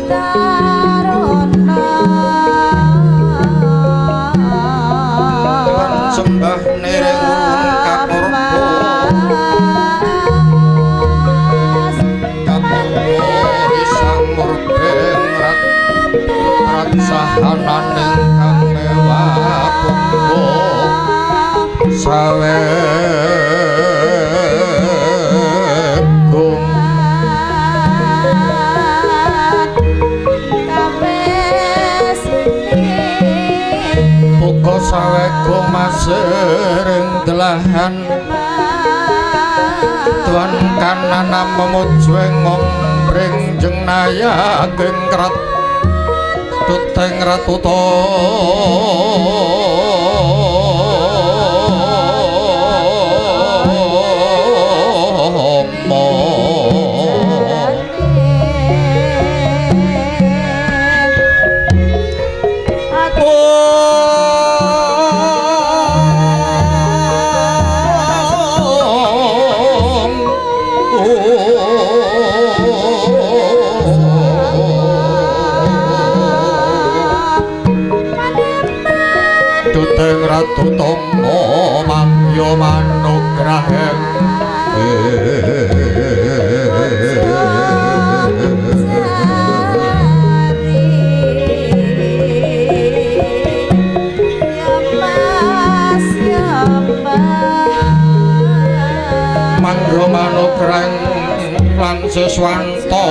Taruna Lan sembah niring kapurba kapurba risang murbeng rat sahanan kang mewah pungko sawegung uga sawegung masering delahan tuan kanana memujueng ngombring jeng nayageng krat tuteng ratuta Tuteng Ratu Tomo mangya manugraheng mangya manugraheng lan siswanta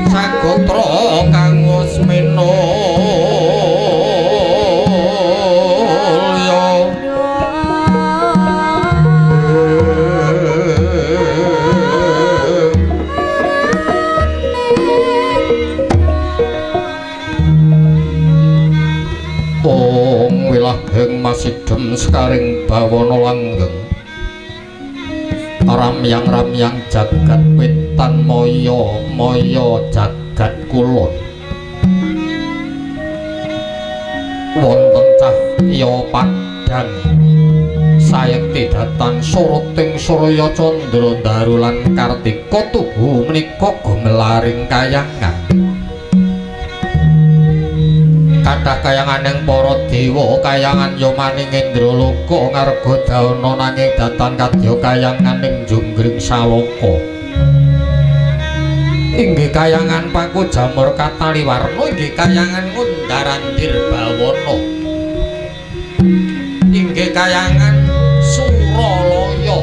sagotra kang wis minulya. Ong wilaheng masidhem sekaring bawana langgeng ramyang-ramyang jagat wetan maya maya jagat kulon wonten cahya padhang sayekti datan soroting surya candra daru lan kartika tuhu menika gumelaring kayangan kathah kayanganing para dewa kayangan yamaning Indraloka ngarga dauna nanging datan kadya kayanganing Junggring Saloka inggih kayangan paku jamur kataliwarna inggih kayangan Ngundar-andir bawana inggih kayangan Suralaya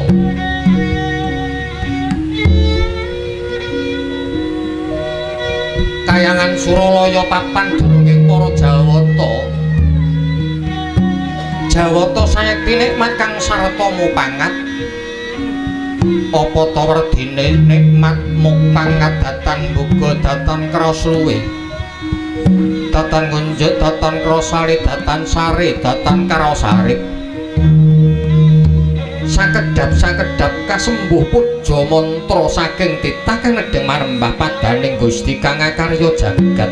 kayangan Suralaya papan dununging para Jawata. Jawata sayekti nikmat kang sarta mupangat. Apa ta werdine nikmat mupangat datan buga datan kraos luwe. Datan ngunjuk datan krosali datan sari datan karaosarip. Sakedhap-sakedhap kasembuh puja mantra saking titah kang nedheng marembah padaning Gusti kang akarya jagat.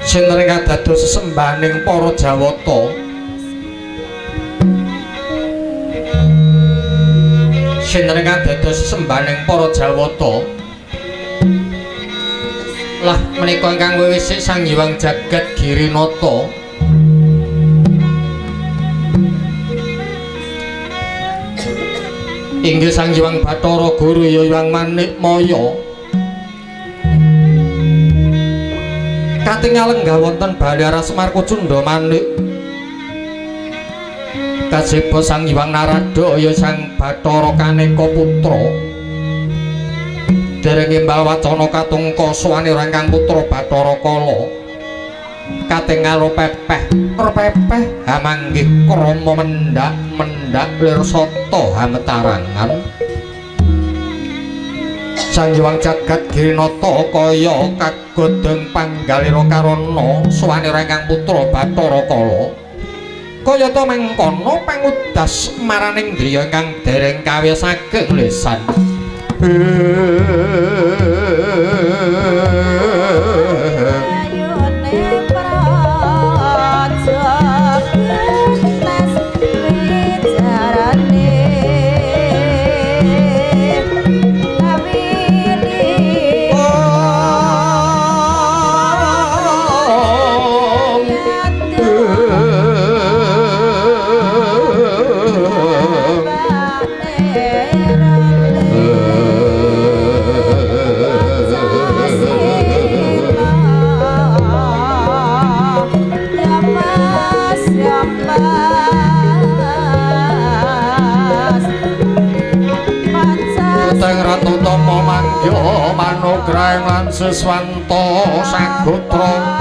Sinten kadados sesembahaning para Jawata. Sinten kadados sesembahaning para Jawata. Lah menika ingkang wiwis Sang Hyang Jagat Girinata. Inggih Sang Hyang Bathara Guru ya Hyang Manikmaya. Katingal lenggah wonten Bali Semar Kucunda Manik. Kaseba Sang Hyang Narada ya Sang Bathara Kaneka Putra. Dereng imbal wacana katungka suwane ingkang putra Bathara Kala. Katingal pepeh, pepeh hamanggih krama mendhak-mendhak lir sata hametarangan. Sang Hyang Jagat Girinata kaya kagodheng panggalira karana suwane ingkang putra Bathara Kala. Kayata mangkono pangudas maraning driya ingkang dereng kawiyosaking lesan. Ayune praja tes wicarane. Ratu Tama Mangya Manugrahing lan Siswanta Sagotra.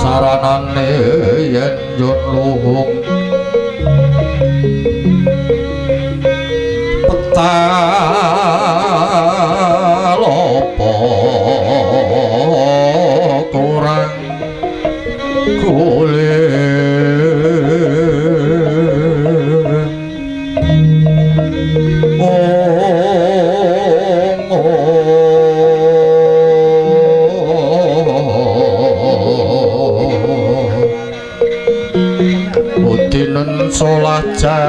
Saranane yen yun luhung petalopo kurang kulit Udinen solah jatmika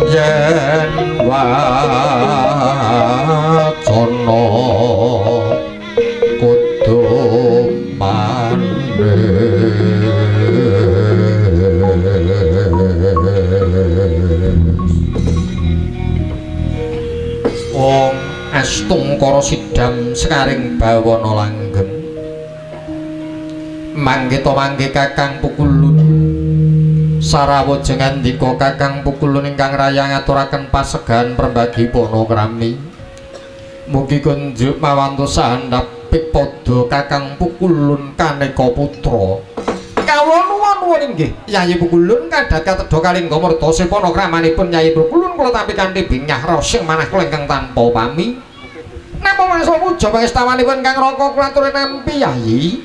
yen wacana kudu manis. Wong astungkara sidam sekaring bawana langgeng manggita mangke Kakang Pukulun sarawa jengandika Kakang Pukulun ingkang raya ngaturaken pasegahan permbagi panakrami mugi kunjuk mawantu sahandhapik padha Kakang Pukulun kaneka putra. Kawula nuwun inggih Yayi Pukulun kadhat katedha kalingga merta sepana kramanipun Yayi Pukulun kula tampi kanthi bingah raos ing manah kula ingkang tanpa upami. Napa mangsa puja pangestawanipun Kang Raka kula aturi nampi Yayi.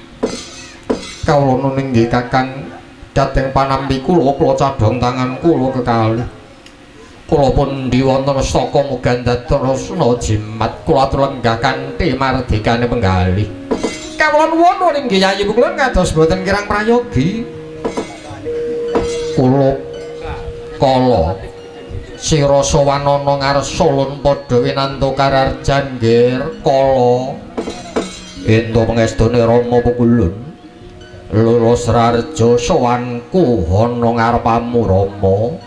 Kawula nuwun inggih Kakang dhateng panampi kula kula cadhong tangan kula kekalih. Kula pundi wonten saka muga ndadosna jimat kula atur lenggah kanthi mardikane penggalih. Kawula nuwun inggih Yayi Pukulun kados boten kirang prayogi. Kula kala sira sawanana ngarsa lun padha winantu kararjan nggir kala ento pangestune Rama Pukulun lulus rarja sowanku ana ngarepamu Rama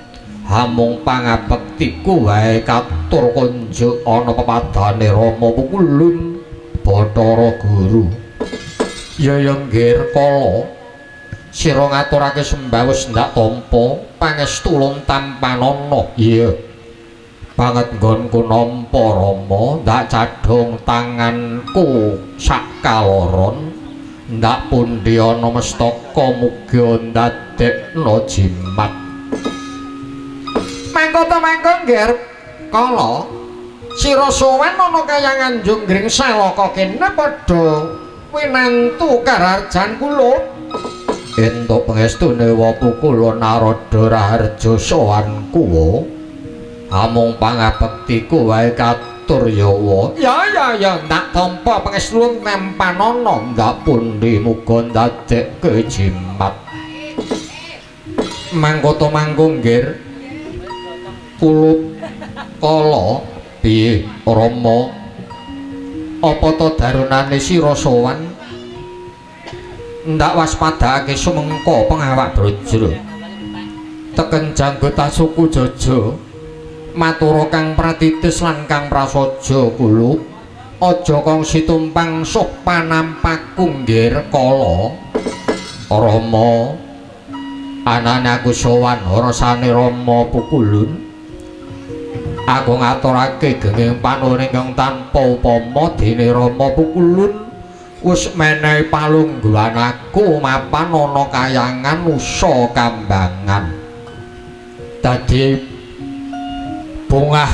hamung pangabektiku wae katur kunjuk ana pepadane Rama Pukulun Bathara Guru. Ya ya nggir kala sira ngaturake sembah wis ndak tampa pangestu lun tampanana. Iya banget nggonku nampa Rama ndak cadhong tanganku sakaloron ndak pundi ana mestaka muga ndadekna jimat. Mangkota mangko nggir kala sira sowan ana kayangan Junggring Salaka kene padha winantu kararjan kula. Entuk pangestune wapa kula Narada Raharja sowan kuwa amung pangabektiku wae katur yawa. Ya ya ya ndak tampa pangestu nampanana ndak pundi muga ndadekke jimat. Mangkota mangko nggir kula kala piye Rama apa ta darunane sira sowan ndak waspadake sumengko pengawak brojro teken janggota suku Jaja matura Kang Pratitis lan Kang Prasaja kula aja kongsi tumpang suh panampaku nggir kala. Rama anane aku sowan rasane Rama Pukulun aku ngaturake genging panuwun ingkang tanpa upama dene Rama Pukulun wis menehi palungguhan aku mapan ana kayangan nusa kambangan. Dadi bungah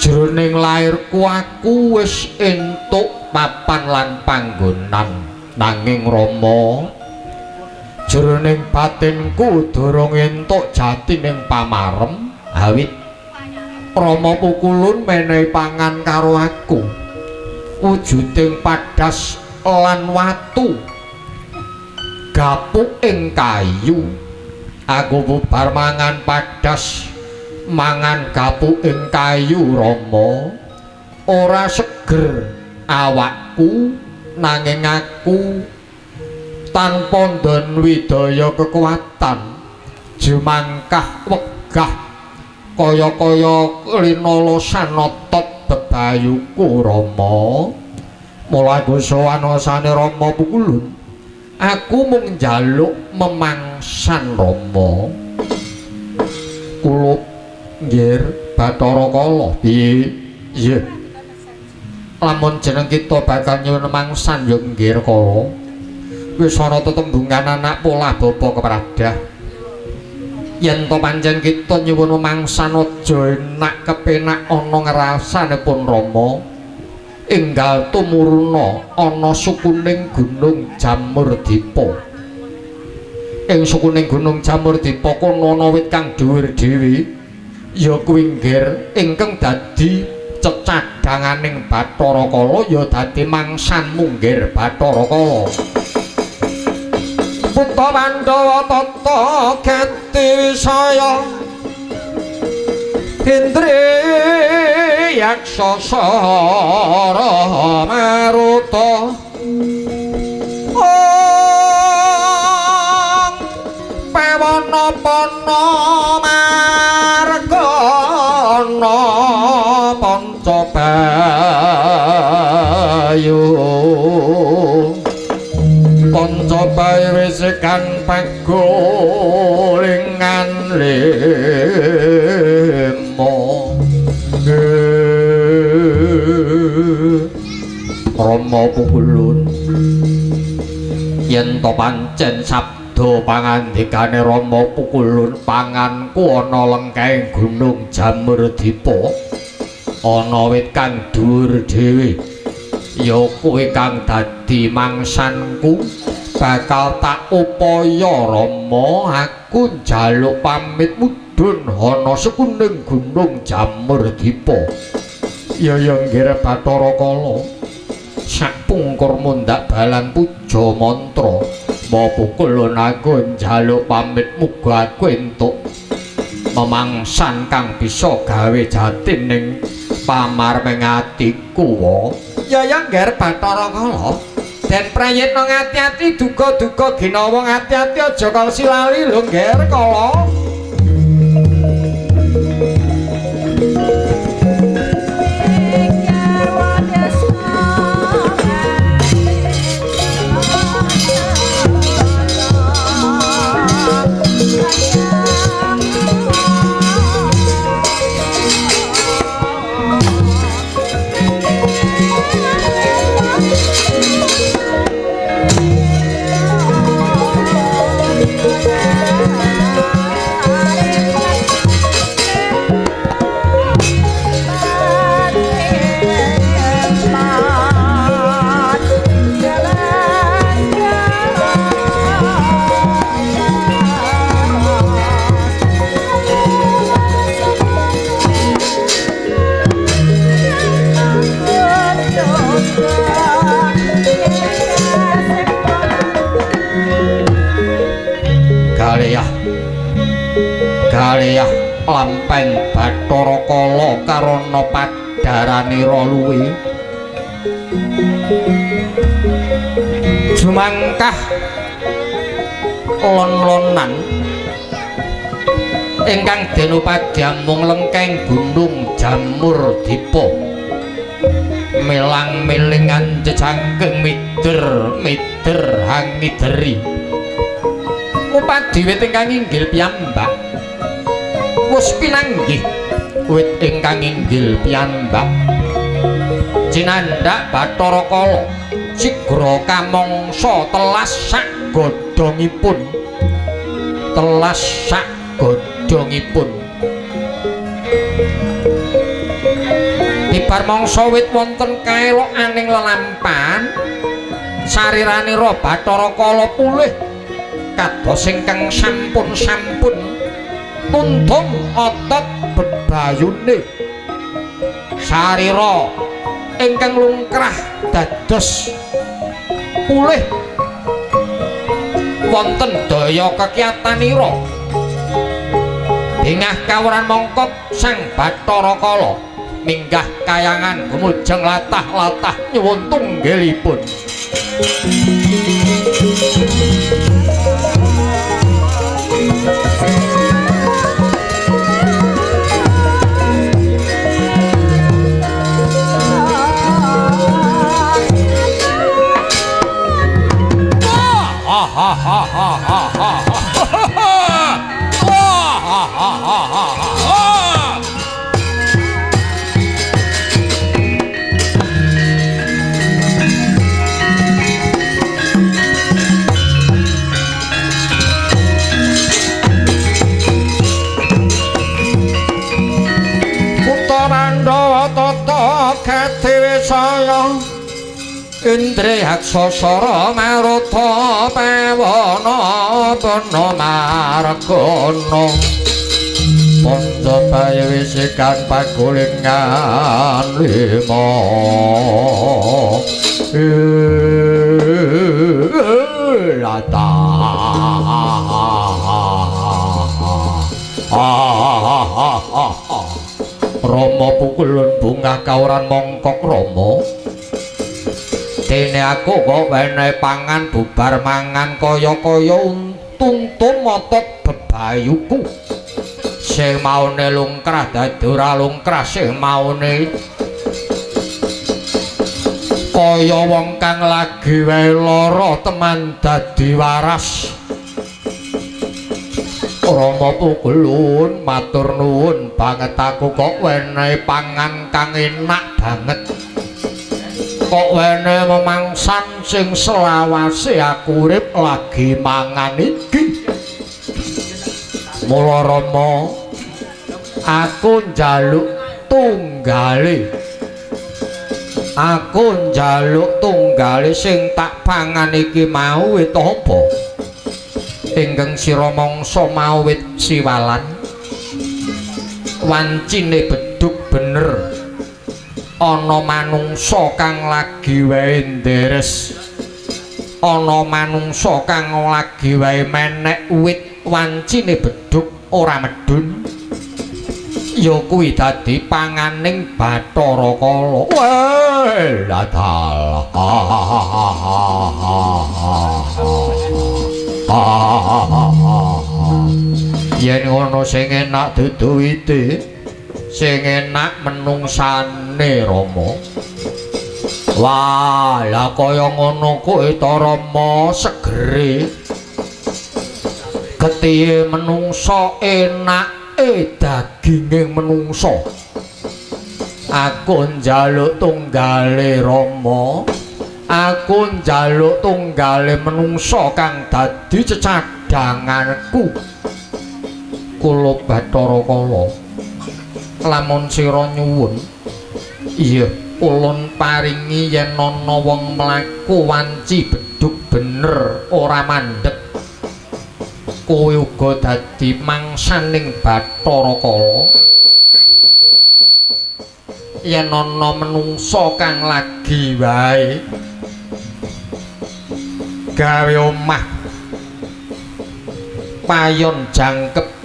jroning lairku aku wis entuk papan lan panggonan nanging Rama jroning batinku durung entuk jatining pamarem awit Rama Pukulun menehi pangan karo aku wujuding padas lan watu gapuk ing kayu. Aku bubar mangan padas Mangan gapuking kayu Rama, ora seger awakku nanging aku tanpa ndon widaya kekuatan jumangkah wegah kaya-kaya linolosan otot bebayuku Rama. Mula aku sowan wasane Rama Pukulun, aku mung njaluk memangsan Rama. Kulup nggir Bathara Kala. Piye? Iya. Lamun jeneng kita bakal nyuwun mangsan ya nggir Kala. Wis ana tetembungan anak polah bapa kepradah. Yen to pancen kita nyuwun mangsan aja enak kepenak ana ngrasanipun Rama. Enggal tumuruna ana sukuning Gunung Jamurdipa. Ing sukuning Gunung Jamurdipa kono ana wit kang dhuwur dhewe, ya kuwi nggir ingkang dadi cecadhanganing Bathara Kala, ya dadi mangsanmu nggir Bathara Kala. Putra Pandhawa tata gati wisaya Indri yaksa sara maruta ong pewana pana margana panca bayu panca bayu wis kang pagulingan limo. Rama Pukulun, yen to pancen sabda pangandikane Rama Pukulun, panganku ana lengkeng Gunung Jamurdipa, ana wit kang dhuwur dhewe, ya kuwi kang dadi mangsanku. Bakal tak upaya Rama, aku njaluk pamit mudhun ana sekuning Gunung Jamurdipa. Ya ya nggir Bathara Kala, sakpungkur mundhak balan puja mantra Ma Pukulun aku njaluk pamit, muga aku entuk memangsan kang bisa gawe jatining pamarming atiku. Ya ya nggir Bathara Kala, den prayitna ngati-ati duga-duga ginawa ngati-ati aja kalsi lali lho nggir Kala. Galeyah lampeng Bathara Kala karana padharanira luwe jumangkah lon-lonan ingkang denupadya mung lengkeng Gunung Jamurdipa, melang-melingan jejangkeng mider-mider hangideri ngupadi wit ingkang inggil piyambak. Wus pinanggih wit ingkang inggil piyambak cinandhak Bathara Kala sigra kamangsa telas sak godhongipun, telas sak godhongipun. Bibar mangsa wit wonten kaelokaning lelampahan, sariranira Bathara Kala pulih kados ingkang sampun-sampun tundung otot bebayune. Sarira ingkang lungkrah dados pulih wonten daya kekiyatanira. Bingah kawuran mongkok Sang Bathara Kala minggah kayangan gumujeng latah-latah nyuwun tunggilipun. Ha ha ha ha ha ha ha ha ha ha. Putra Pandhawa tata ketiwe saya Indri Haksasara Maruta Pawana Pana Margana Pandha bayi wisikan pagulingan lima lata. Rama pukulun bungah kauran mongkok Rama. Dene aku kok wenehi pangan bubar mangan kaya-kaya untung motot bebayuku. Sing maune lungkrah dadi ora lungkrah, sing maune kaya wong kang lagi wae lara teman dadi waras. Rama pukulun matur nuwun banget aku kok wenehi pangan kang enak banget. Kok wenehi memangsan sing selawase aku urip lagi mangan iki. Mula Rama aku njaluk tunggale. Aku njaluk tunggale sing tak pangan iki mau wit apa? Ingkang sira mangsa mau wit siwalan. Wancine bedug bener. Ana manungsa kang lagi wae nderes, ana manungsa kang lagi wae menek wit wancine bedug ora medhun, ya kuwi dadi panganing Bathara Kala. Weh dalah. Yen ngono sing enak dudu wite, sing enak menungsane Rama. Wah, lah kaya ngono kuwi ta Rama segere. Getihe menungsa enake daginge menungsa. Aku njaluk tunggale Rama. Aku njaluk tunggale menungsa kang dadi cecadanganku. Kula Bathara Kala, lamun sira nyuwun, iya ulun paringi yen ana wong mlaku wanci bedug bener ora mandeg, kowe uga dadi mangsaning Bathara Kala. Yen ana menungsa kang lagi wae gawe omah payon jangkep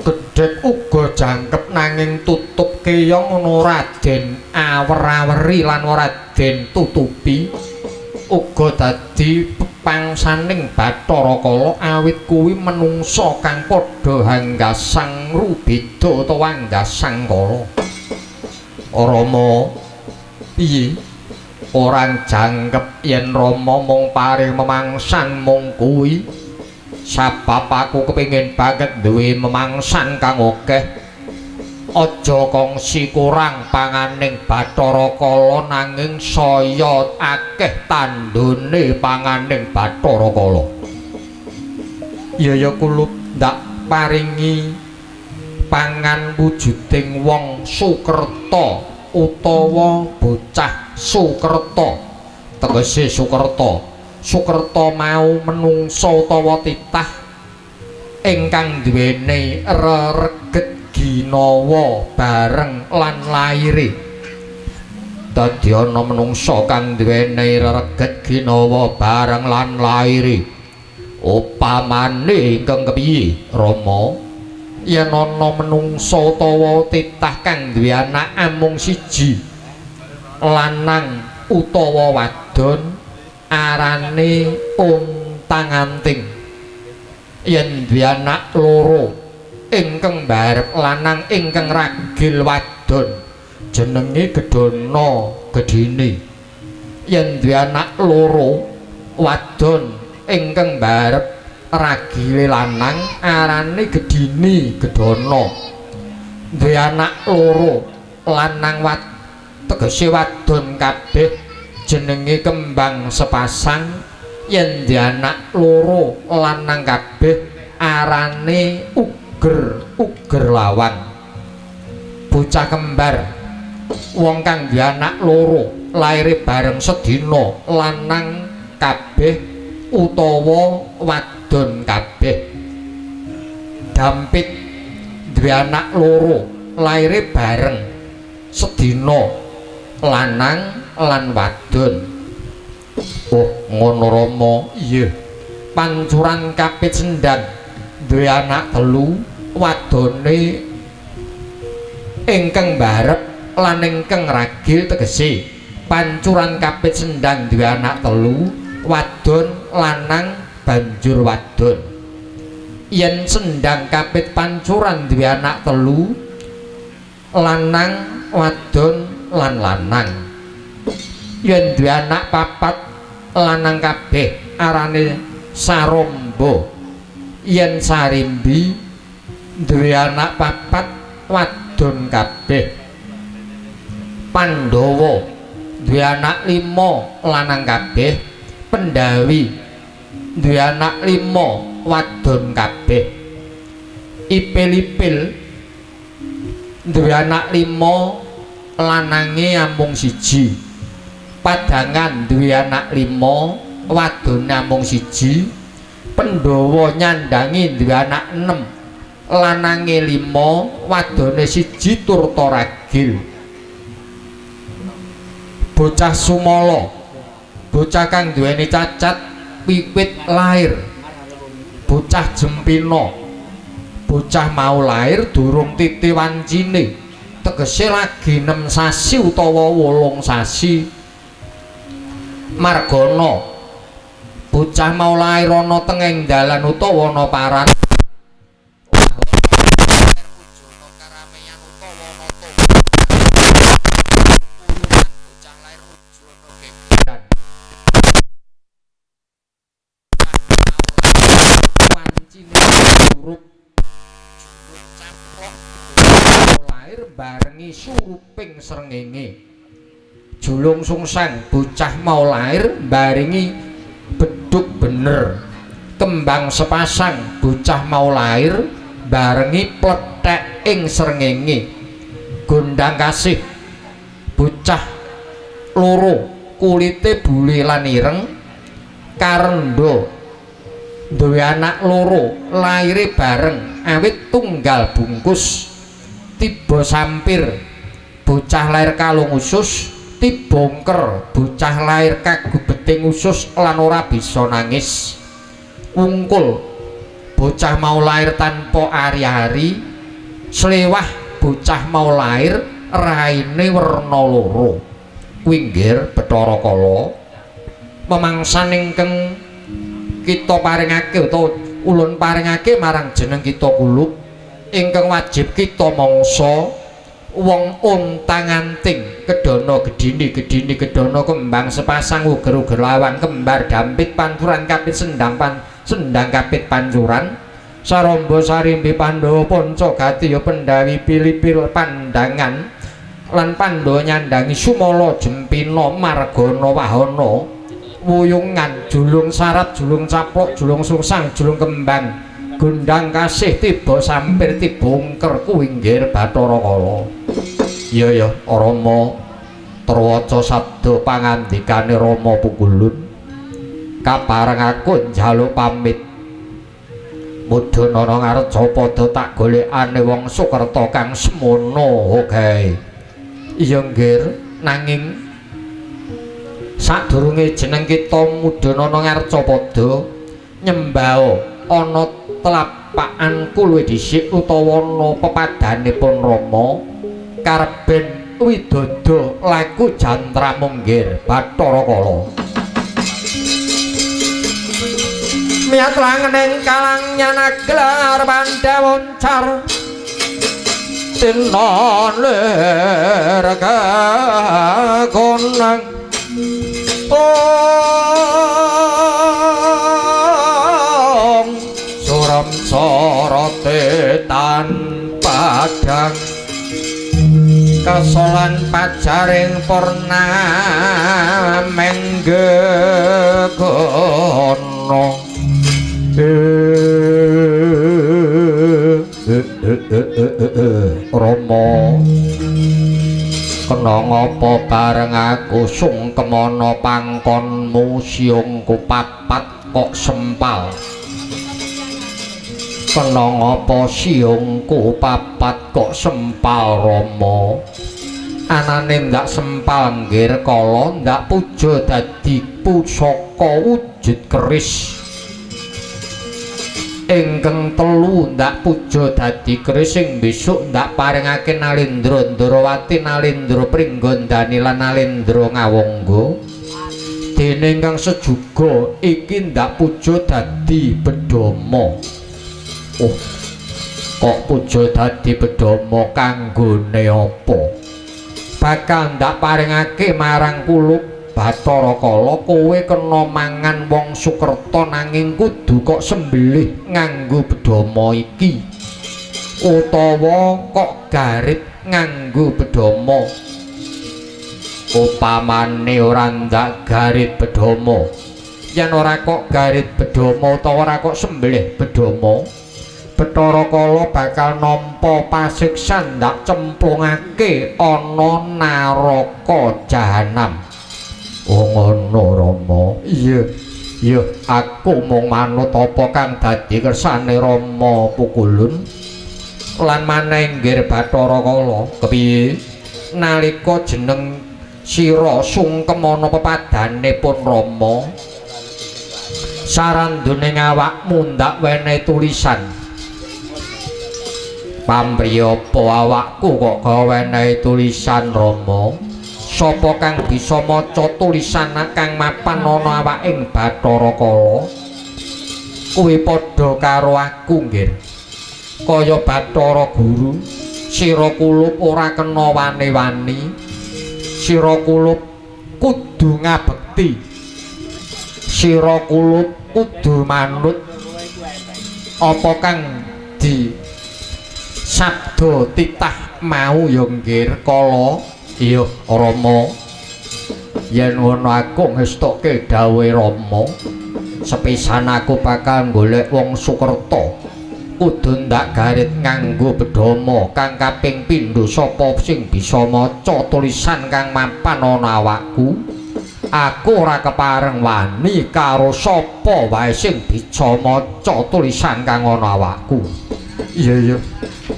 gedhek uga jangkep nanging tutup keyong ngono ora den awer-aweri lan ora den tutupi, uga dadi pangsaning Bathara Kala awit kuwi menungsa kang padha hanggasang rubeda utawa hanggasang kala. Rama piye? Ora jangkep yen Rama mung paring memangsan mung kuwi. Sabab aku kepengin banget duwe memangsan kang akeh. Aja kongsi kurang panganing Bathara Kala nanging saya akeh tandone panganing Bathara Kala. Ya ya kulup ndak paringi pangan wujuding wong Sukerta utawa bocah Sukerta. Tegese Sukerta. Sukerta mau menungsa utawa titah ingkang duweni rereget ginawa bareng lan laire. Dadi ana menungsa kang duweni rereget ginawa bareng lan laire. Upamane ingkang kepiye, Rama? Yen ana menungsa utawa titah kang duwe anak amung siji, lanang utawa wadon, arane ontang-anting. Yen duwe anak loro ingkang mbarep lanang ingkang ragil wadon, jenenge Gedana Gedhine. Yen duwe anak loro wadon ingkang mbarep ragile lanang, arane Gedhini Gedana. Duwe anak loro lanang tegese wadon kabeh, jenenge Kembang Sepasang. Yen duwe anak loro lanang kabeh, arane Uger Uger Lawang. Bocah kembar wong kang duwe anak loro laire bareng sedina, lanang kabeh utawa wadon kabeh. Dampit duwe anak loro laire bareng sedina, lanang lan wadon. Oh, ngono Rama. Iya. Pancuran Kapit Sendang duwe anak telu, wadone ingkang mbarep lan ingkang ragil, tegese Pancuran Kapit Sendang duwe anak telu, wadon lanang banjur wadon. Yen Sendang Kapit Pancuran duwe anak telu, lanang wadon lan lanang. Yen duwe anak papat lanang kabeh, arane Sarombo. Yen Sarimbi duwe anak papat wadon kabeh. Pandhawa duwe anak 5 lanang kabeh. Pendawi duwe anak 5 wadon kabeh. Ipil-ipil duwe anak 5 lanange amung siji. Padangan duwe anak 5 wadone amung siji. Pandhawa nyandangi duwe anak 6 lanange 5 wadone siji turta ragil. Bocah sumala bocah kang duweni cacat wiwit lair. Bocah jempina bocah mau lair durung titi wancine, tegese lagi 6 sasi utawa 8 sasi. Margana bocah mau lair ana tenging dalan utawa ana paran. Barengi suruping srengenge. Julung sungsang bocah mau lair barengi beduk bener. Kembang sepasang bocah mau lair barengi plethek ing srengenge. Gondang kasih bocah loro kulite bule lan ireng. Karendha duwe anak loro laire bareng awit tunggal bungkus. Tiba sampir bocah lair kalung usus. Tibongker bocah lair kagubeting usus lan ora bisa nangis. Wungkul bocah mau lair tanpa ari-ari. Slewah bocah mau lair raine werna loro. Kuwi nggih Bathara Kala memangsan ingkang kita paringake utawa ulun paringake marang jeneng kita kulup ingkang wajib kita mangsa wong ontang-anting Kedana Gedhini Gedhini Gedana Kembang Sepasang Uger-uger Lawang Kembar Dampit Pancuran Kapit Sendang Pan Sendang Kapit Pancuran Sarombo Sarimbi Pandhawa Panca Gatiya Pendawi Pilipil Pandangan lan Pandhawa nyandangi Sumala Jempina Margana Wahana Wuyungan Julung Sarat Julung Caplok Julung Sungsang Julung Kembang Gondang Kasih tiba sampir tibongker kuwi nggih Bathara Kala. Iya ya Rama terwaca sabda pangandikane Rama Pungkulun. Kapareng aku njaluk pamit. Mudhun ana Ngarcapada tak golekane wong Sukerta kang semono gae. Iya nggih, nanging sadurunge jeneng kita mudhun ana Ngarcapada nyembah ana tetapakanku luwih dhisik utawa ana pepadanipun Rama karben widodo laku jantra munggir Bathara Kala. Miyat langening kalang nyanaglar pandhawoncar tinon lir kagonang ong suram sorote tan padang kasolan pajaring purnamenggegono. Rama kena ngapa bareng aku sungkemana pangkonmu siungku papat kok sempal? Kena ngapa siungku papat kok sempal Rama? Anane ndak sempal nggir kala ndak puja dadi pusaka wujud keris. Ingkang telu ndak puja dadi keris sing besok ndak paringake Nalendra Ndarawati, Nalendra Pringgondani lan Nalendra Ngawangga. Dene ingkang sejuga iki ndak puja dadi bedama. Oh, kok puja dadi bedama kanggone apa? Bakal ndak paringake marang kulup Bathara Kala, kowe kena mangan wong Sukerta nanging kudu kok sembelih nganggo bedama iki utawa kok garit nganggo bedama. Upamane ora ndak garit bedama, yen ora kok garit bedama utawa ora kok sembelih bedama, Bathara Kala bakal nampa pasiksan ndak cemplungake ana naraka jahanam. Oh ngono Rama. Iya iya, aku mung manut apa kang dadi kersane Rama Pukulun. Lan maneh nggir Bathara Kala, kepiye nalika jeneng sira sungkem ana pepadanipun Rama, sarandune awakmu ndak wenehi tulisan. Pamrih apa awakku kok gawenehi tulisan Rama? Sapa kang bisa maca tulisan kang mapan ana awaking Bathara Kala? Kuwi padha karo aku nggir. Kaya Bathara Guru, sira kulup ora kena wani-wani. Sira kulup kudu ngabekti. Sira kulup kudu manut apa kang di sabda titah mau ya nggir Kala. Iya Rama, yen ngono aku ngestokke dawuhe Rama, sepisan aku bakal golek wong Sukerta kudu ndak garit nganggo bedama kang kaping pindho sapa sing bisa maca tulisan kang mapan ana awakku. Aku ora kepareng wani karo sapa wae sing bisa maca tulisan kang ana awakku. Iya iya,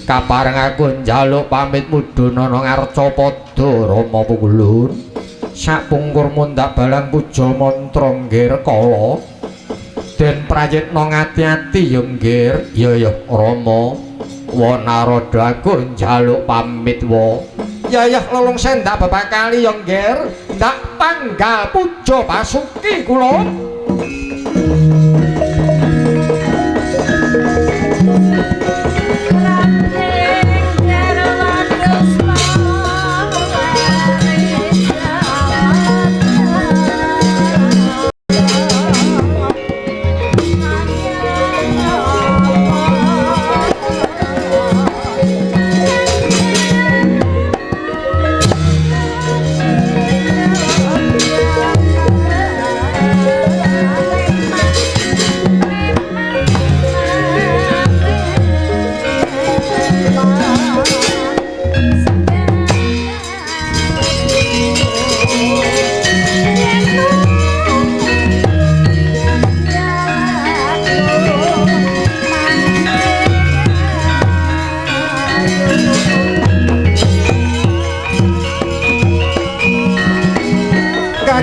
kapareng aku njaluk pamit mudhun ana ngarcapada Rama Pukulun. Sapungkurmu ndak balang puja mantra nggir Kala. Den prayitna ngati-ati ya nggir. Iya ya Rama, wa narada aku njaluk pamit wa. Ya ya lolong sendak bapak kali ya nggir, ndak panggal puja basuki kula.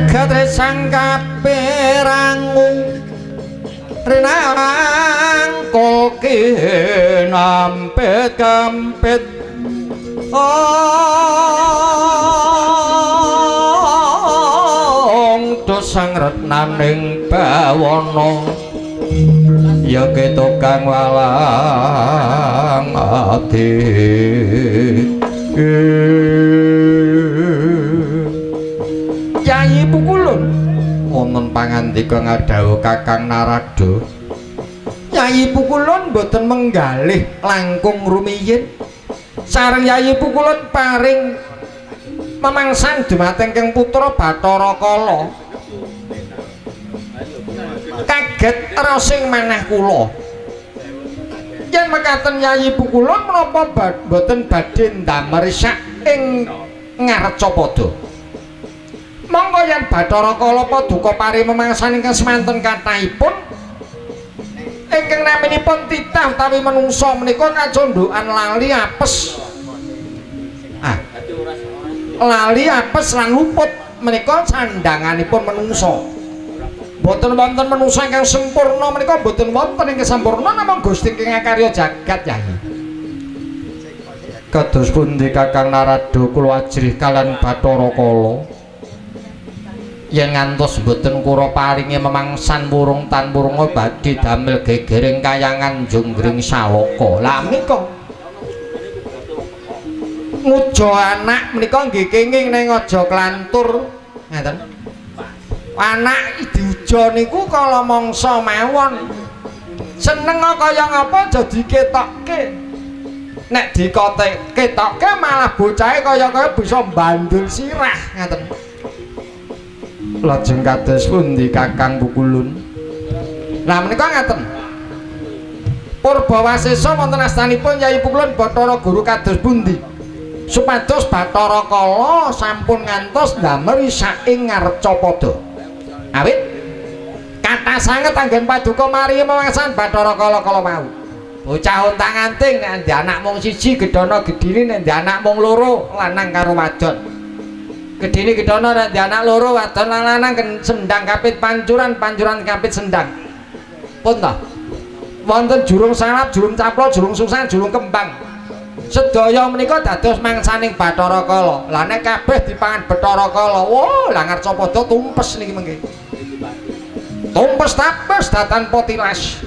Kaget sang kaperangu rinangkung Kinampit kampit ong dosang retnaning bawana ya ketukang walang ati. Yayi Pukulun wonten pangandika ngadhawuh Kakang Narada. Yayi Pukulun mboten menggalih langkung rumiyin. Sareng Yayi Pukulun paring memangsan dumateng Kang Putra Bathara Kala. Kaget rasing manah kula. Yen mekaten Yayi Pukulun menapa mboten badhe ndamel risak ing Ngarcapada. Monggo yen Bathara Kala paduka paring memangsan ingkang semanten kathahipun ingkang naminipun titah utawi menungsa menika kacondhokan lali apes. Lali apes lan luput menika sandhanganipun menungsa. Mboten wonten menungsa ingkang sempurna menika mboten wonten ingkang sampurna namung Gusti ingkang ngakarya jagat Yayi. Kados pundi Kakang Narada kula ajrih kalian Bathara Kala? Yen ngantos mboten kura paringi memangsan wurung tan wurunga badhe damel gegering kayangan jonggring saloka. Lah menika ngujo anak menika nggih kenging ning aja klantur ngaten. Anak diujo niku kala mangsa mawon. Seneng kaya ngapa aja diketokke. Nek diketokke malah bocahe kaya-kaya bisa bandul sirah ngaten. Lajeng kados pundi Kakang Pukulun? Lah menika ngaten. Purbawasesa wonten astanipun Yayi Pukulun Bathara Guru kados pundi? Supados Bathara Kala sampun ngantos ndamel saking Ngarcapada. Awit kathah sanget anggen paduka mari mewangsan Bathara Kala kala wau. Bocah ontang-anting nek ndek anak mung siji gedhana gedhine nek ndek anak mung loro lanang karo wadon. Gedhine gedhana nek ndek anak loro wadon lan lanang sendang kapit pancuran, pancuran kapit sendang. Pun ta. Wonten jurung salap, jurung caplok, jurung sungsang, jurung kembang. Sedaya menika dados mangsaning Bathara Kala. Lah nek kabeh dipangan Bathara Kala, wah lah Ngarcapada tumpes niki mengke. Tumpes tapes datan potilas.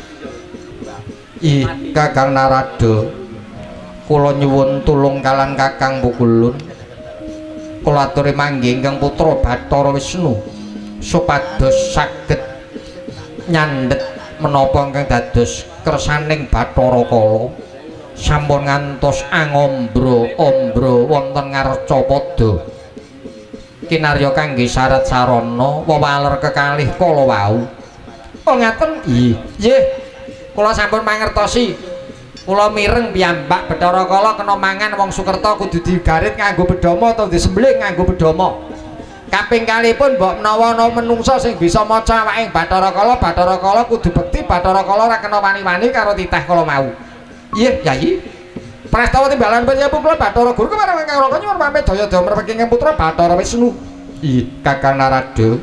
Ih, Kakang Narada, kula nyuwun tulung kalan Kakang Pukulun. Kula aturi manggih ingkang putra Bathara Wisnu supados saged nyandhet menapa ingkang dados kersaning Bathara Kala. Sampun ngantos angombro-ombro wonten Ngarcapada. Kinarya kangge syarat sarana wewaler kekalih kala wau. Oh ngaten? Nggih. Kula sampun mangertosi. Kula mireng piyambak Bathara Kala kena mangan wong Sukerta kudu digarit nganggo bedama utawa disembelih nganggo bedama. Kaping kalihipun mbok menawa ana menungsa sing bisa maca awake Bathara Kala, Bathara Kala kudu bekti, Bathara Kala ora kena wani-wani karo titah kala mau. Iya, Yayi. Prastawa timbalan penyepu kula Bathara Guru kemarang ingkang raka nyuwun pamit daya-daya merpeki ingkang putra Bathara Wisnu. Ih, Kakang Narada,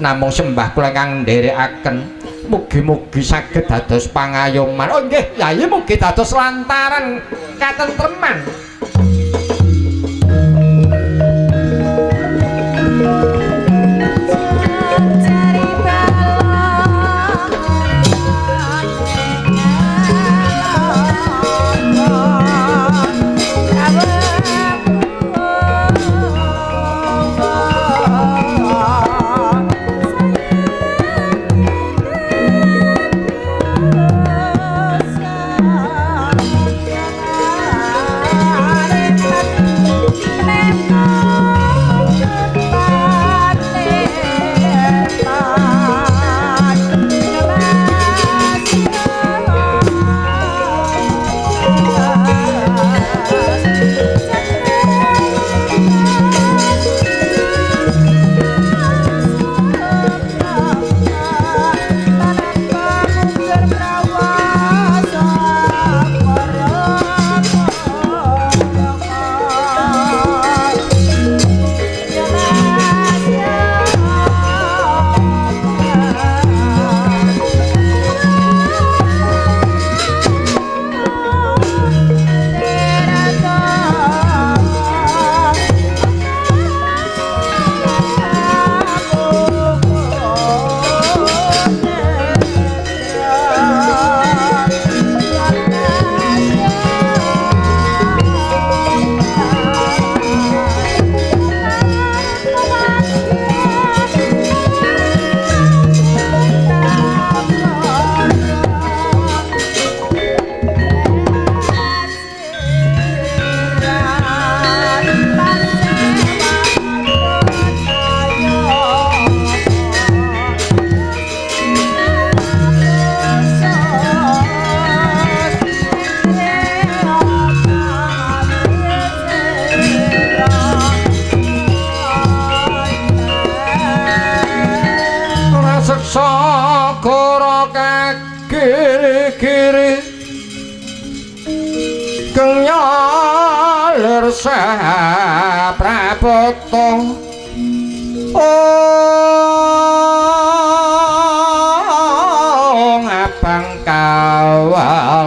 namung sembah kula ingkang nderekaken mugi-mugi saged dados pangayoman. Oh nggih, Yayi, mugi dados lantaran katentreman. Ah. Giri kenyalir saprapata ong abang kawalagar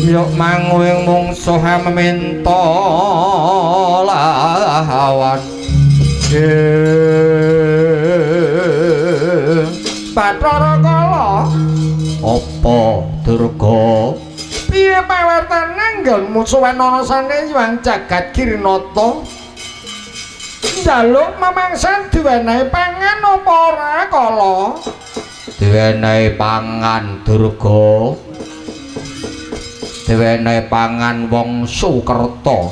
yuk mangwing mungsuh meminta lawan. Bathara Kala, apa Durga? Piye pawartane nggonmu sowan ana sane Hyang Jagat Girinata? Njaluk mamangsan diwenehi pangan apa ora Kala? Diwenehi pangan Durga. Diwenehi pangan wong Sukerta.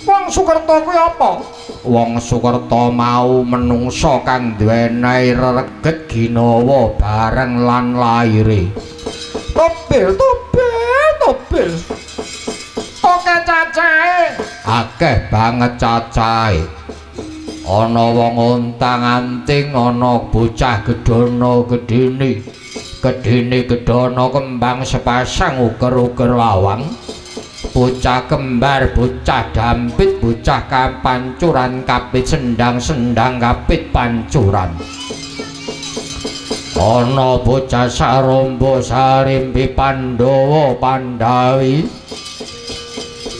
Wong Sukerta kuwi apa? Wong Sukerta mau menungsa kang duwenehi rereget ginawa bareng lan laire. Tobel tobel tobel. Oke cacahe. Akeh banget cacahe. Ana wong ontang-anting, ana bocah gedana gedene. Gedene gedana kembang sepasang uker-uker lawang. Bocah kembar, bocah dampit, bocah kapancuran kapit sendang-sendang kapit pancuran. Ana bocah sarombo sarimbi Pandhawa Pandhawi.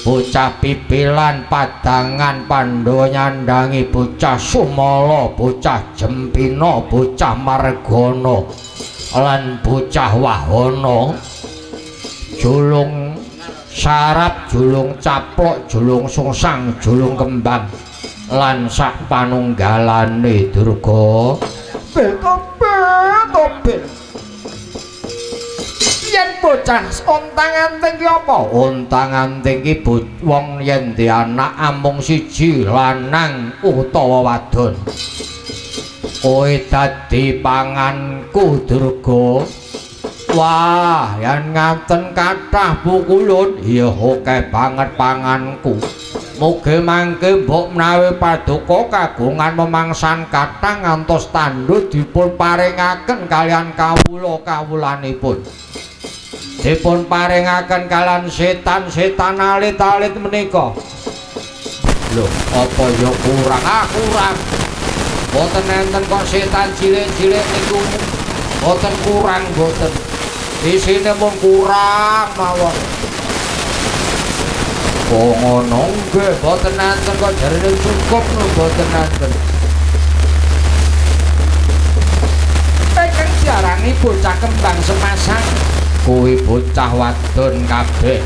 Bocah pipilan padangan Pandhawa nyandangi bocah Sumala, bocah Jempina, bocah Margana lan bocah Wahana. Julung sarap, julung caplok, julung sungsang, julung kembang lan sak panunggalane Durga. Tobel tobel. Yen bocah ontang-anting ki apa? Ontang-anting ki wong yen di anak amung siji lanang utawa wadon. Kowe dadi panganku Durga. Wah, yen ngaten kathah pukulun, iya akeh banget panganku. Mugi mangke mbok menawi paduka kagungan memangsan kathah ngantos tandhu dipun paringaken kalian kawula-kawulanipun. Dipun paringaken kalian setan-setan alit-alit menika. Lho, apa ya kurang? Ah, kurang. Boten enten kok setan cilik-cilik niku. Boten kurang, boten. Isine mung kurang mawon. Oh ngono nggih, boten enten kok jarene cukup lho, boten enten. Ingkang diarani bocah kembang sepasang kuwi bocah wadon kabeh.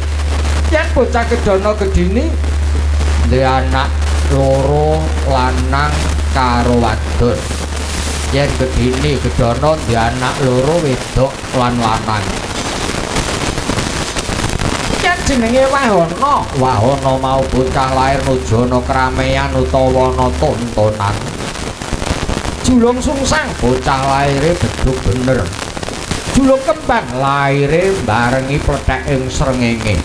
Yen bocah gedana gedine duwe anak loro lanang karo wadon. Yen gedine gedana duwe anak loro wedok lan lanang. Yen jenenge Wahana, Wahana mau bocah lair nuju ana keramaian utawa ana tontonan. Julung sungsang bocah laire bedug bener. Julung kembang laire barengi plethek ing srengenge.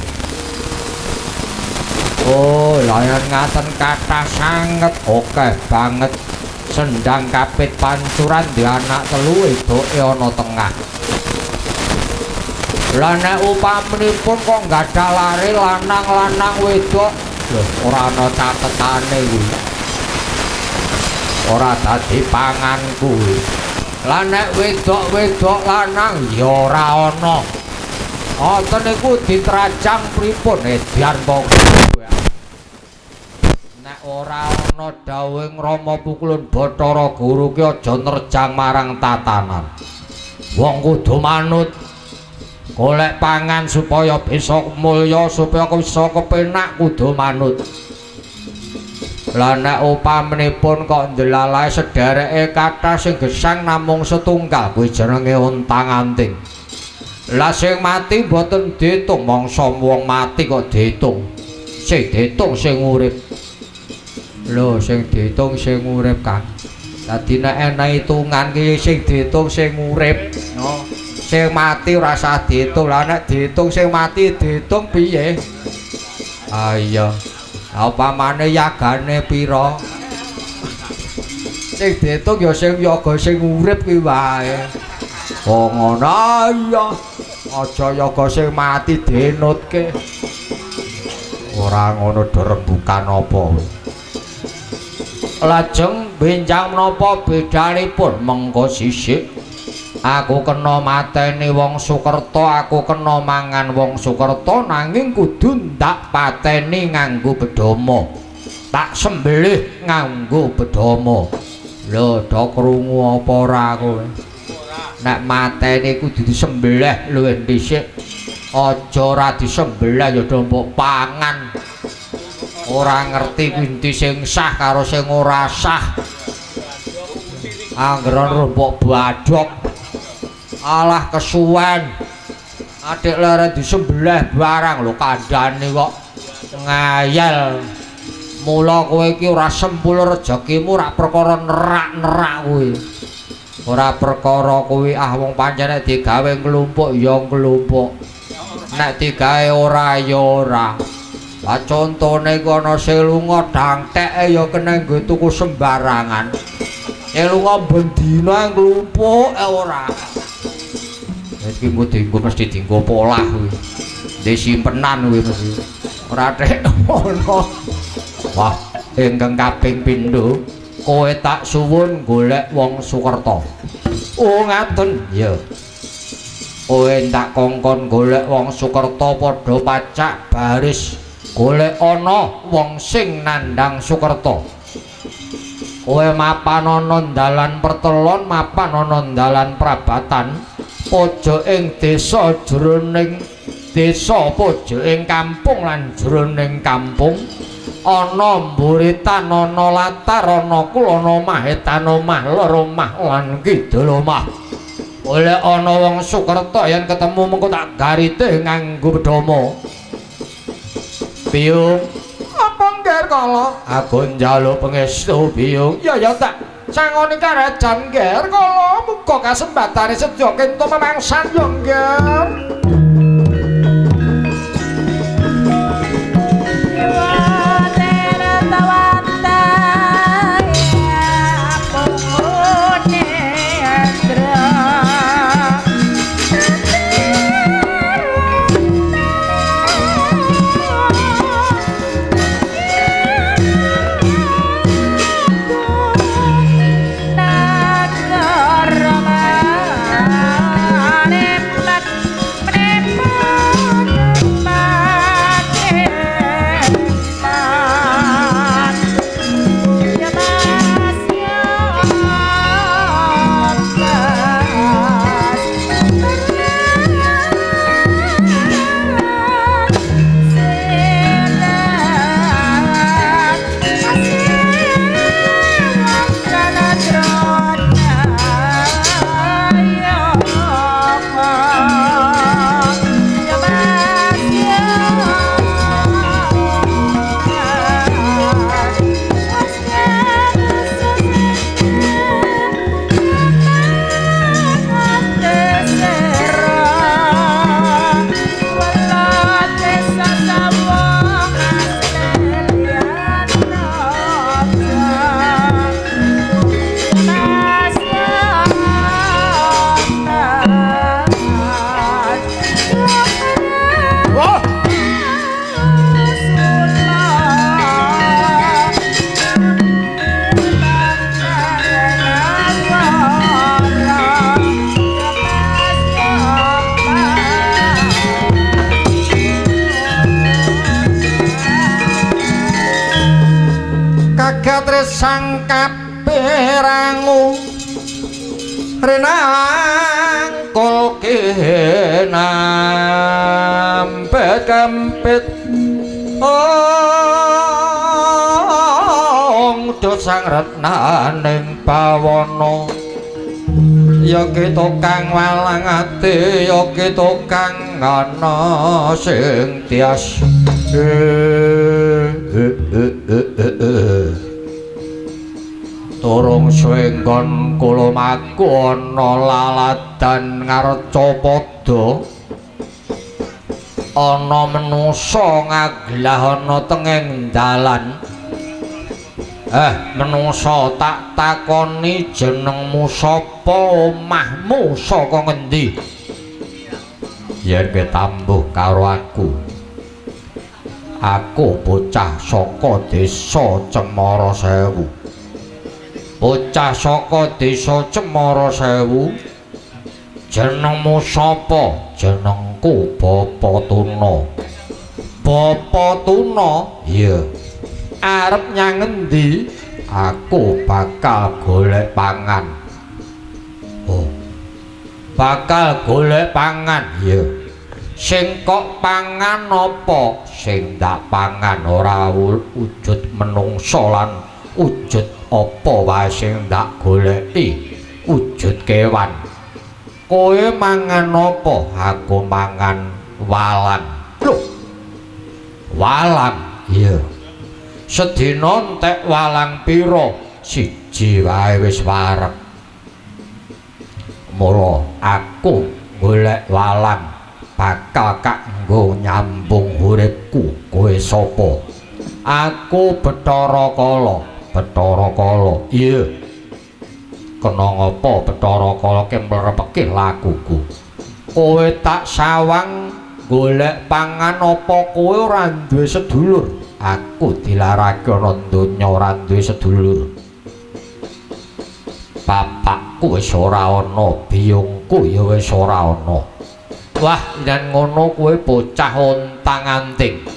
Oh, layan ngaten kathah sanget, akeh banget. Sendang kapit pancuran di anak telu wedoke ana tengah. Lah nek upamanipun kok gadah lare lanang-lanang wedok, lho ora ana catetane kuwi. Ora dadi pangan kuwi. Lah nek wedok-wedok lanang ya ora ana. Ngoten niku diterajang pripun edan pokoke. Nek ora ana dawuhing Rama Pukulun Bathara Guru ki aja nerjang marang tatanan. Wong kudu manut. Golek pangan supaya bisa mulya, supaya bisa kepenak kudu manut. Lah nek upamanipun kok ndelalae sedereke kathah sing gesang namung setunggal kuwi jenenge ontang-anting. Lah sing mati mboten diitung, mangsa wong mati kok diitung. Sing diitung sing urip. Lho sing diitung sing urip, Kang. Dadi nek ana hitungan ki sing diitung sing urip. No. Sing mati ora usah diitung. Lah nek diitung sing mati diitung piye? Ah iya. Lah upamane yagane pira? Sing diitung ya sing yaga sing urip kuwi wae. Oh ngono iya. Aja yoga sing mati dinutke. Ora ngono do rembukan apa. Lajeng benjang menapa bedanipun mengko sisik. Aku kena mateni wong Sukerta, aku kena mangan wong Sukerta nanging kudu ndak pateni nganggo bedama. Tak sembelih nganggo bedama. Lho, do krungu apa ora kowe? Nek mateni kudu disembelih luwih dhisik. Aja ora disembelih ya do mbok pangan. Ora ngerti kuwi sing sah karo sing ora sah. Angger mbok badhok. Alah kesuwen. Adik leren disembelih barang lho kandhane kok ngayal. Mula kowe iki ora sempul rejekimu ora perkara nerak-nerak kowe. Ora perkara kuwi ah wong pancen nek digawe nglumpuk ya nglumpuk. Nek digawe ora ya ora. Lah contone iku ana sing lunga dangteke ya kena nggo tuku sembarangan. Sing lunga bendina nglumpuk ora. Wis iki engko dienggo mesti dienggo polah kuwi. Ndek simpenan kuwi mesti. Ora tek ngono. Wah, ingkang kaping pindho kowe tak suwun golek wong Sukerta. Oh ngaten ya. Kowe tak kongkon golek wong Sukerta padha pacak baris golek ana wong sing nandhang Sukerta. Kowe mapan ana dalan pertelon, mapan ana dalan prabatan, pojok ing desa jroning desa, pojok ing kampung lan jroning kampung. Ana mburitan, ana latar, ana kulon omah, etan omah, lor omah lan kidul omah. Oleh ana wong Sukerta yen ketemu mengko tak garite nganggo bedama. Biyung, apa ngger kala? Aku njaluk pangestu Biyung. Ya ya tak sangoni karajan ngger kala, muga kasempatane sedya kento memangsan ya ngger. Sang kaperangu renangkul kenampet kempit ong do sang retnaning bawana ya ki tukang walang ati ya ki tukang ana sing tias. Turung suwe nggon kula maku ana laladan ngarca padha ana manusa ngaglah ana tenging dalan. Menungsa tak takoni jenengmu sapa, omahmu saka ngendi? Yen kowe tambuh karo aku. Aku bocah saka desa Cemara Sewu. Bocah saka desa Cemara Sewu. Jenengmu sapa? Jenengku Bapa Tuna. Bapa Tuna? Iya. Arep nyang ngendi? Aku bakal golek pangan. Oh. Bakal golek pangan. Iya. Sing kok pangan apa? Sing tak pangan ora wujud menungsa lan wujud apa wae sing tak goleki, wujud kewan. Kowe mangan apa? Aku mangan walang. Loh. Walang? Iya. Sedina entek walang pira? Siji wae wis wareg. Mula aku golek walang bakal kanggo nyambung uripku. Kowe sapa? Aku Bathara Kala. Bathara Kala. Iya. Kena ngapa Bathara Kala ki mrepeke lakuku? Kowe tak sawang golek pangan apa kowe ora duwe sedulur? Aku dilarake ana donya ora duwe sedulur. Bapakku wis ora ana, biyungku ya wis ora ana. Wah, yen ngono kowe bocah ontang-anting.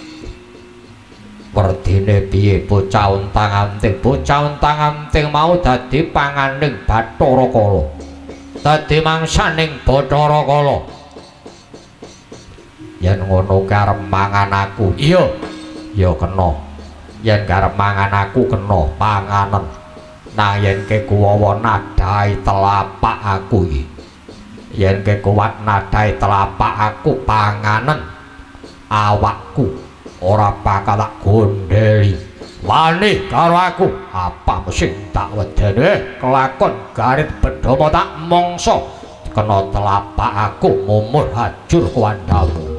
Werdine piye bocah ontang-anting? Bocah ontang-anting mau dadi panganing Bathara Kala. Dadi mangsaning Bathara Kala. Yen ngono karep mangan aku. Iya. Ya kena. Yen karep mangan aku kena panganen. Nang yen kekuwawa nadai telapak aku iki. Yen kekuwat nadai telapak aku panganen. Awakku ora bakal tak gondeli. Wani karo aku. Apa sing tak wedene kelakon garit bedhama tak mangsa. Kena telapak aku mumur hajur kuwandamu.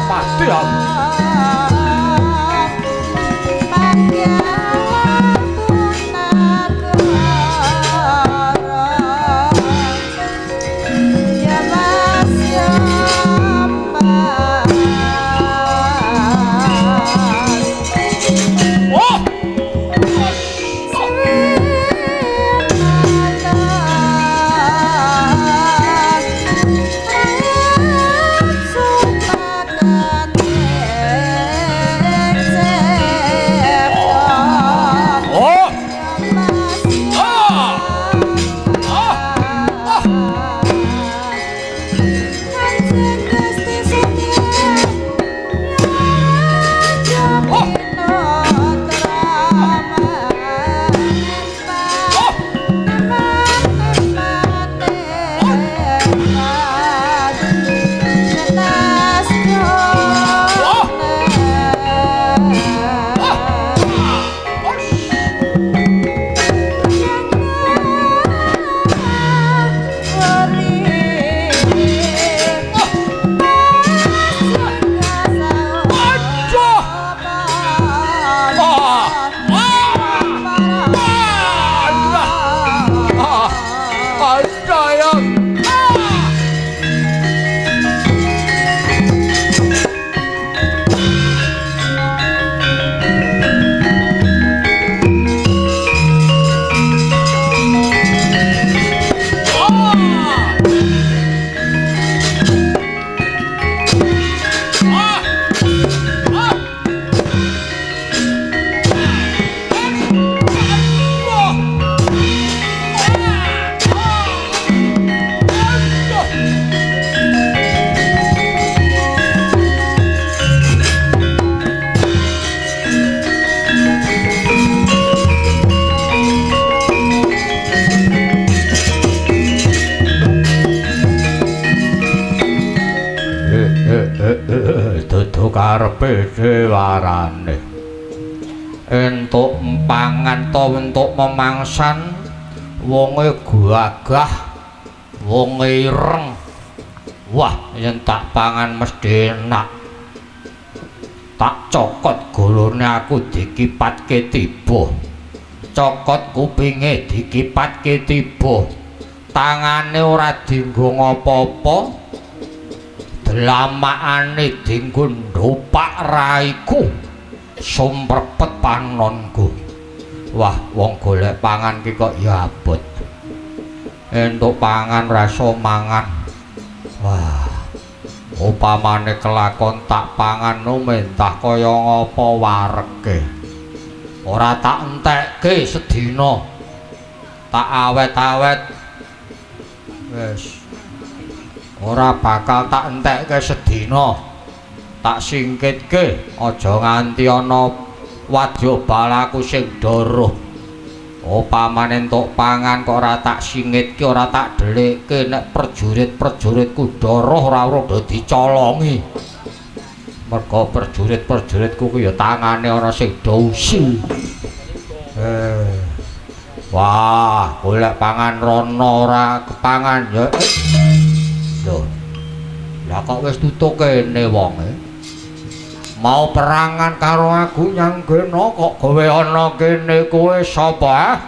Mati aku. karepe dewarane. Entuk pangan ta entuk memangsan wonge gagah, wonge ireng. Wah, yen tak pangan mesti enak. Tak cokot golone aku dikipatke tiba. Cokot kupinge dikipatke tiba. Tangane ora dienggo ngapa-apa. Dlamakane dienggo ndopak raiku. Sumrepet panonku. Wah, wong golek pangan ki kok ya abot. Entuk pangan rasa mangan. Wah, upamane kelakon tak pangan no mentah kaya ngapa wareke. Ora tak entekke sedina. Tak awet-awet. Wis. Ora bakal tak entekke sedina. Tak singkitke aja nganti ana wadya balaku sing doroh. Upamane entuk pangan kok ora tak singitke, ora tak dhelikke, nek prajurit-prajuritku doroh ora ora dicolongi. Mergo prajurit-prajuritku ku ya tangane ana sing dousi. Wah, golek pangan rono ora kepangan ya. Lho. Lah kok wis tutuk kene wonge? Mau perangan karo aku nyanggena kok kowe ana kene, kowe sapa?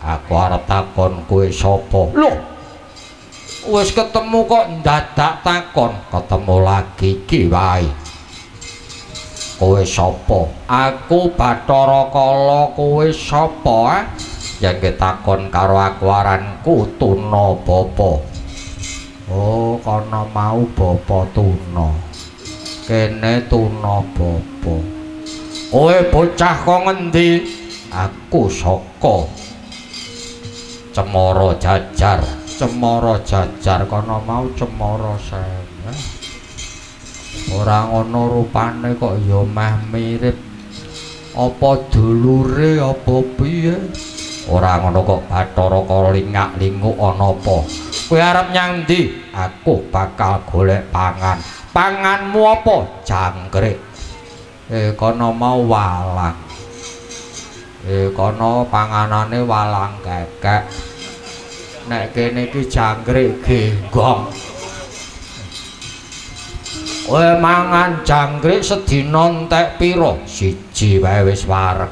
Aku arep takon kowe sapa? Lho. Wis ketemu kok ndadak takon, ketemu lagi iki wae. Kowe sapa? Aku Bathara Kala, kowe sapa? Yen takon karo aku aranku Tuna Bapa. Oh, kono mau Bapa Tuna. Kene Tuna Bapa. Kowe bocah kok ngendi? Aku saka Cemara Jajar. Cemara Jajar kono mau Cemara Sena. Ora ngono rupane kok ya meh mirip. Apa dulure apa piye? Ora ngono kok Bathara Kala lingak-linguk ana apa? Kowe arep nyang ndi? Aku bakal golek pangan. Panganmu apa? Jangkrik. Kono mau walang. Kono panganane walang kekek. Nek kene iki jangkrik genggong. Kowe mangan jangkrik sedina entek pira? Siji wae wis wareg.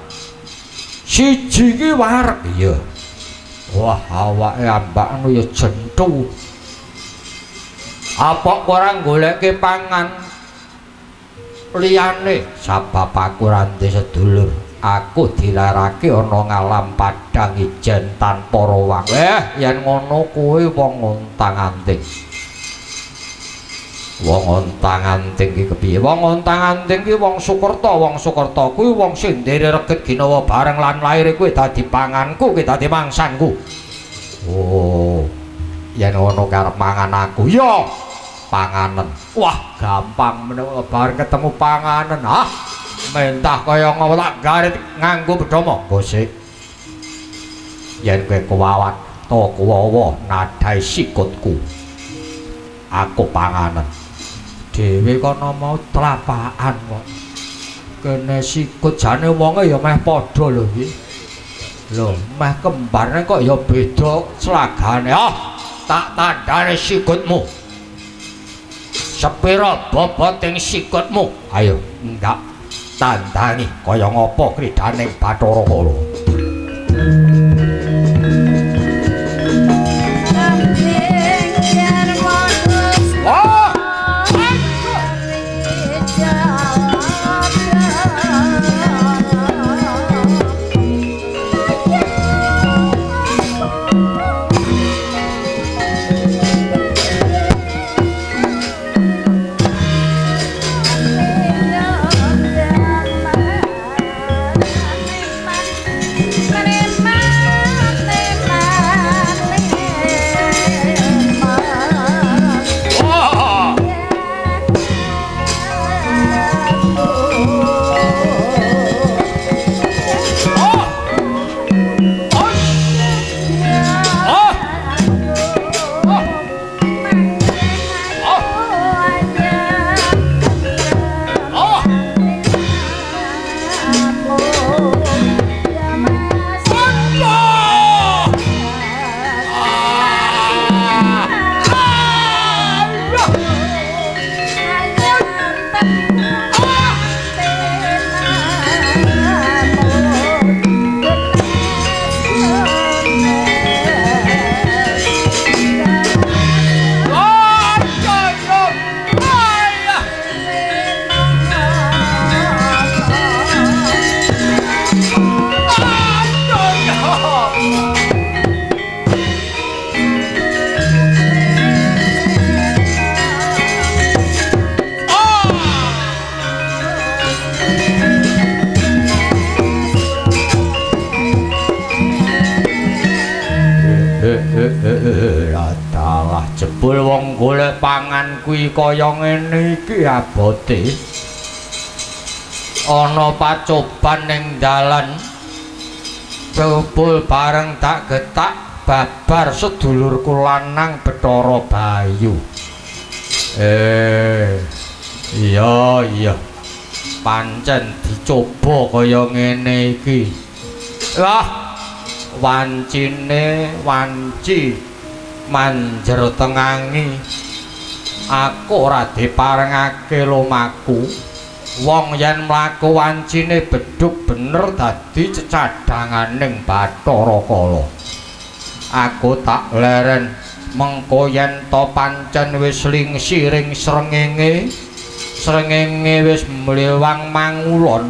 Siji iki wareg. Iya. Wah, awake ambakno ya jentu. Apa ora goleke pangan liyane? Sabab aku ora ndek sedulur. Aku dilarake ana ngalam padang ijen tanpa rawang. Yen ngono kowe wong ontang-anting. Wong ontang-anting iki kepiye? Wong ontang-anting iki wong Sukerta. Wong Sukerta kuwi wong sing ndere reget ginawa bareng lan laire kuwi dadi panganku, kuwi dadi mangsanku. Oh, yen ngono karep mangan aku ya panganen. Wah, gampang menawa bareng ketemu panganen. Ah, mentah kaya ngopo tak garit nganggo bedama. Gosik. Yen kowe kuwawat to kuwawa nadai sikutku. Aku panganen. Dhewe kono mau tlapakan kok. Kene sikut jane wonge ya meh padha lho iki. Lho, meh kembarne kok ya beda slagane. Ah, tak tandane sikutmu. Sepira boboting sikutmu? Ayo, enggak tandani kaya ngapa kridane Bathara Kala. Jebul wong golek pangan kuwi kaya ngene iki abote. Ana pacoban ning dalan. Jebul bareng tak getak babar sedulurku lanang Bathara Bayu. Iya iya. Pancen dicoba kaya ngene iki. Wah, wancine wanci manjer tengangi. Aku ora diparengake lumaku. Wong yen mlaku wancine bedhug bener dadi cecadhanganing Bathara Kala. Aku tak leren mengko yen to pancen wis lingsiring srengenge, srengenge wis mlewang mangulon,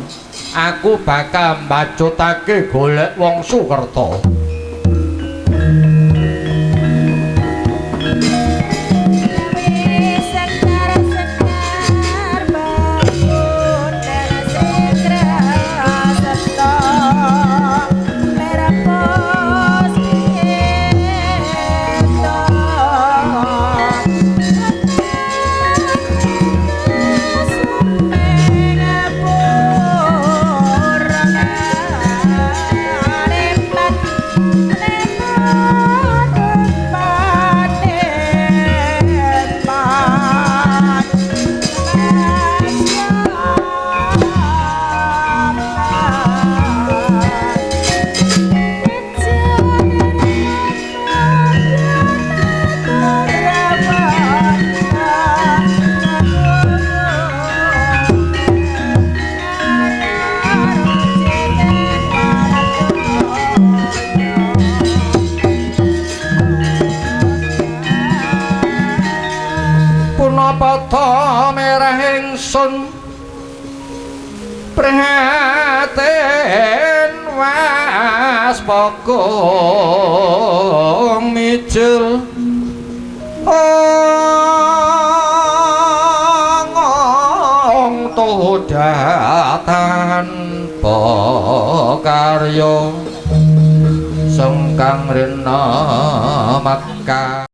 aku bakal mbacutake golek wong Sukerta. Prihatin was pokong mijil ong todatan pokaryo sengkang rena maka.